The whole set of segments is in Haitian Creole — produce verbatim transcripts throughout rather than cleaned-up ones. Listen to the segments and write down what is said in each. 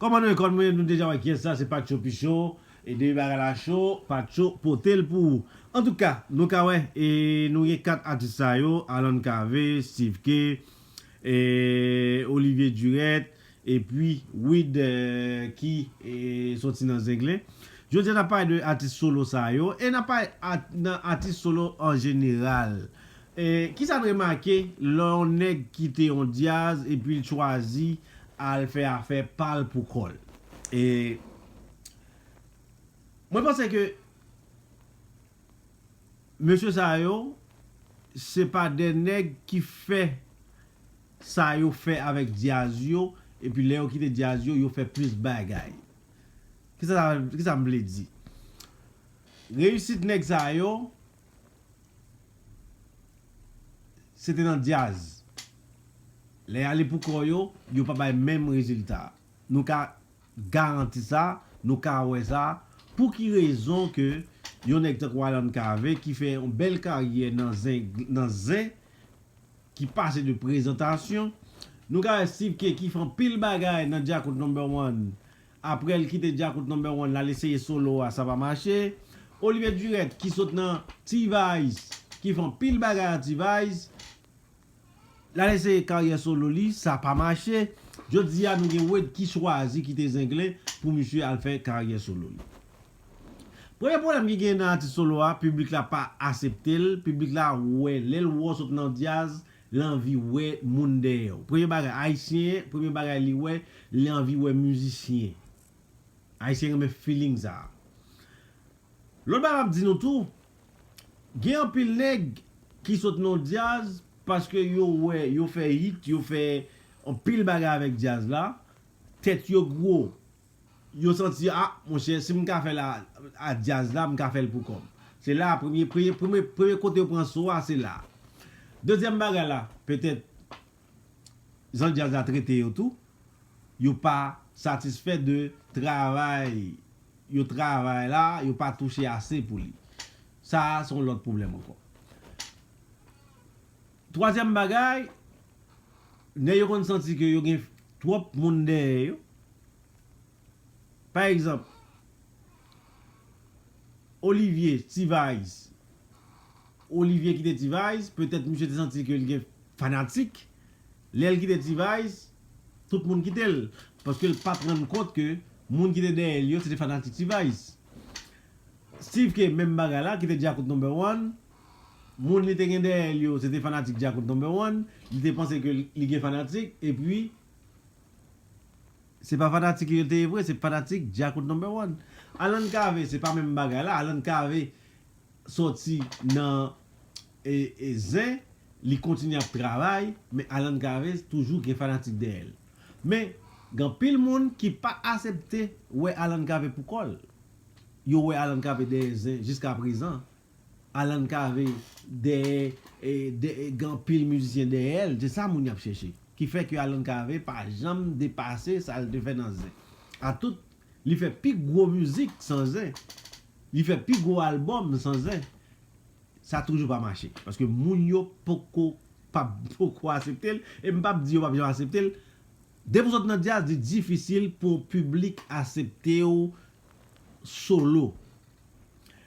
Kòman nou ye, kòman nou ye? Nou deja wè kiyès sa, se Patcho Picho. E depi bagay la cho, Patcho pote l pou ou. Antouka, nou ka wè, e nou gen kat atis sa yo, Alan Cavé, Steve K, e Olivier Durette, epi Wid, e, ki, e, soti nan Zenglen. Jodi a, n ap pale de atis solo sa yo, e n ap pale at-, nan atis solo an jeneral. E, kisa n remake lè yon nèg kite yon djaz epi l chwazi al fè afè pa l pou kò l? E, mwen panse ke mesye sa yo, se pa de nèg ki fè sa yo fè avèk djaz yo, epi lè yo kite djaz yo, yo fè plis bagay. Kisa sa, kisa m vle di? Reyisit nèg sa yo, se te nan djaz. Lè y ale pou kò yo, yo pa bay menm rezilta. Nou ka garanti sa, nou ka wè sa. Pou ki rezon ke yon nèg tankou Alan Cavé ki fè yon bèl karyè nan zen, nan zen, ki pase de prezantasyon. Nou ka wè Steve K ki fè anpil bagay nan Djakout Number One. Apre l kite Djakout Number One, l al eseye solo a, sa pa mache. Olivier Durette ki sot nan T-Vice, ki fè anpil bagay a T-Vice. L al eseye karyè solo li, sa pa mache. Jodi a, nou gen Wid ki chwazi kite Zenglen pou misye al fè karyè solo li. Premye pwoblèm ki gen nan atis solo a, piblik la pa asepte l. Piblik la wè, lè l wè w sot nan djaz, li anvi wè moun dèyè w. Premye bagay, Ayisyen, premye bagay li wè, li anvi wè mizisyen. Ayisyen renmen feeling sa. Lòt bagay m ap di nou tou, gen anpil nèg ki sot nan djaz paske yo wè, yo fè hit, yo fè anpil bagay avèk djaz la, tèt yo gwo. Yo santi, a, monchè, si m ka fè la, a djaz la, m ka fè l pou kò m. Se la, premye, premye, premye, premye kote yo pran so a, se la. Dezyèm bagay la, petèt, jan djaz la trete yo tou, yo pa satisfè de travay, yo travay la, yo pa touche ase pou li. Sa a, se yon lòt pwoblèm ankò. Twazyèm bagay, nèg yo konn santi ke yo gen twòp moun dèyè yo. Pa egzanp, Olivier T-Vice. Olivier ki te T-Vice, petèt misye te santi ke li gen fanatik. Lè l kite T-Vice, tout moun kite l. Paske l pa t rann kont ke moun ki te dèyè l yo, se te fanatik T-Vice. Steve K, menm bagay la, ki te Djakout Number One. Moun li te gen dèyè l yo, se te fanatik Djakout Number One. Li te panse ke li gen fanatik, epi se pa fanatik yo te ye vre, se fanatik Djakout Number One. Alan Cavé, se pa menm bagay la. Alan Cavé soti nan, e, e, zen, li kontinye ap travay, men Alan Cavé toujou gen fanatik dèyè l. Men, gen anpil moun ki pa asepte wè Alan Cavé pou kò l. Yo wè Alan Cavé dèyè zen jiska prezan. Alan Cavé dèyè, e, dè-, e, gen anpil mizisyen dèyè l, se sa moun y ap chèche. Ki fè ke Alan Cavé pa janm depase sa l te fè nan zen. A tout, li fè pi gwo mizik san zen. Li fè pi gwo albòm san zen. Sa toujou pa mache. Paske moun yo poko, pa, poko asepte l. E m p ap di yo p ap janm asepte l. Depi w sot nan djaz, li difisil pou yon piblik asepte w solo.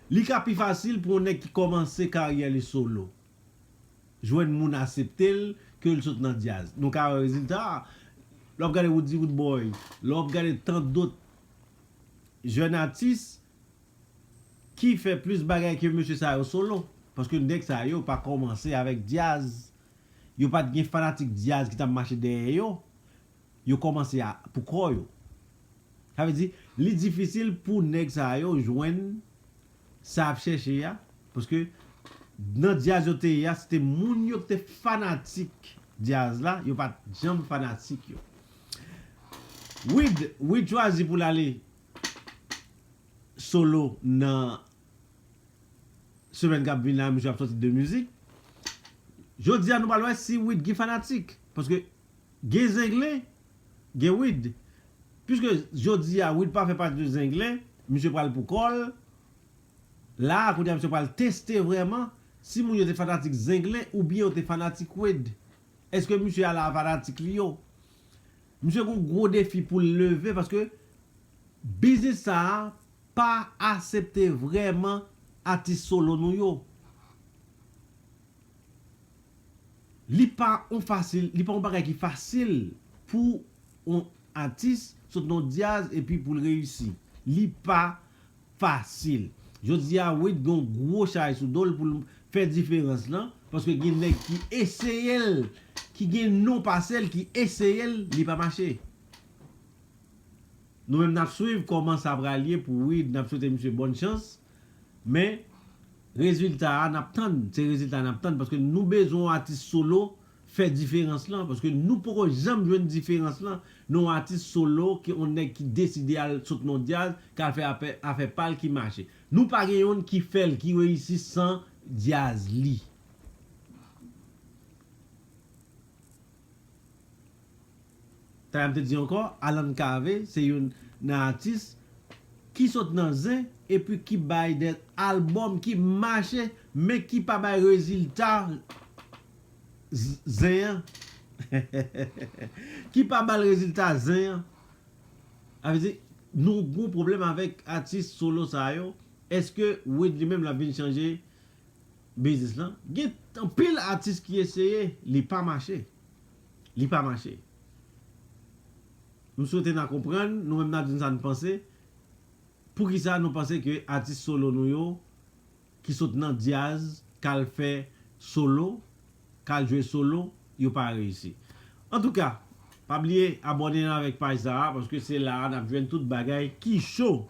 Li ka pi fasil pou yon nèg ki kòmanse karyè li solo jwenn moun asepte l ke l sot nan djaz. Nou ka wè rezilta a. Lè w ap gade Roody Roodboy, lè w ap gade tant dòt jèn atis ki fè plis bagay ke mesye sa yo solo. Paske nèg sa yo pa kòmanse avèk djaz. Yo pa t gen fanatik djaz ki t ap mache dèyè yo. Yo kòmanse a, pou kò yo. Sa vle di, li difisil pou nèg sa yo jwenn sa y ap chèche a, paske nan djaz yo te ye a, se te moun yo ki te fanatik djaz la, yo pa t janm fanatik yo. Wid, Wid chwazi pou l ale solo nan semèn k ap vin la, misye ap sòti de mizik. Jodi a, nou pral wè si Wid gen fanatik. Paske gen Zenglen, gen Wid. Piske jodi a, Wid pa fè pati de Zenglen, misye pral pou kò l. La a, kounye a, misye pral teste vrèman si moun yo te fanatik Zenglen oubyen yo te fanatik Wid. Èske misye a la fanatik li yo? Misye gen yon gwo defi pou l leve paske biznis sa a pa aksepte vrèman atis solo nou yo. Li pa yon fasil, li pa yon bagay ki fasil pou yon atis sot nan dyaz epi pou l reyisi. Li pa fasil. Jodi a, Wid gen yon gwo chay sou do l pou l fè diferans lan, paske gen nèg ki eseye l, ki gen non pase l, ki eseye l, li pa mache. Nou menm n ap swiv kòman sa pral ye pou Wid, n ap swete misye bòn chans, men rezilta a n ap tann, se rezilta a n ap tann, paske nou bezwen yon atis solo fè diferans lan, paske nou poko janm jwenn diferans lan nan yon atis solo ki yon nèg ki deside al sot nan dyaz, k al fè afè, afè pa l ki mache. Nou pa gen youn ki fè l, ki reyisi san dyaz li. Talè m te di ankò, Alan Cavé se youn nan atis ki sot nan zen epi ki bay de albòm ki mache, men ki pa bay rezilta z- zen an. Ki pa bay rezilta zen an. Sa vle di, nou gon pwoblèm avèk atis solo sa yo. Èske Wid li menm l ap vin chanje biznis lan? Gen anpil atis ki eseye, li pa mache. Li pa mache. M swete n a konprann, nou menm n a di n sa n panse. Poukisa nou panse ke atis solo nou yo ki sot nan dyaz, k al fè solo, k al jwe solo, yo pa reyisi? Antouka, pa bliye abòne nan avèk paj sa a, paske se la a n ap jwenn tout bagay ki cho.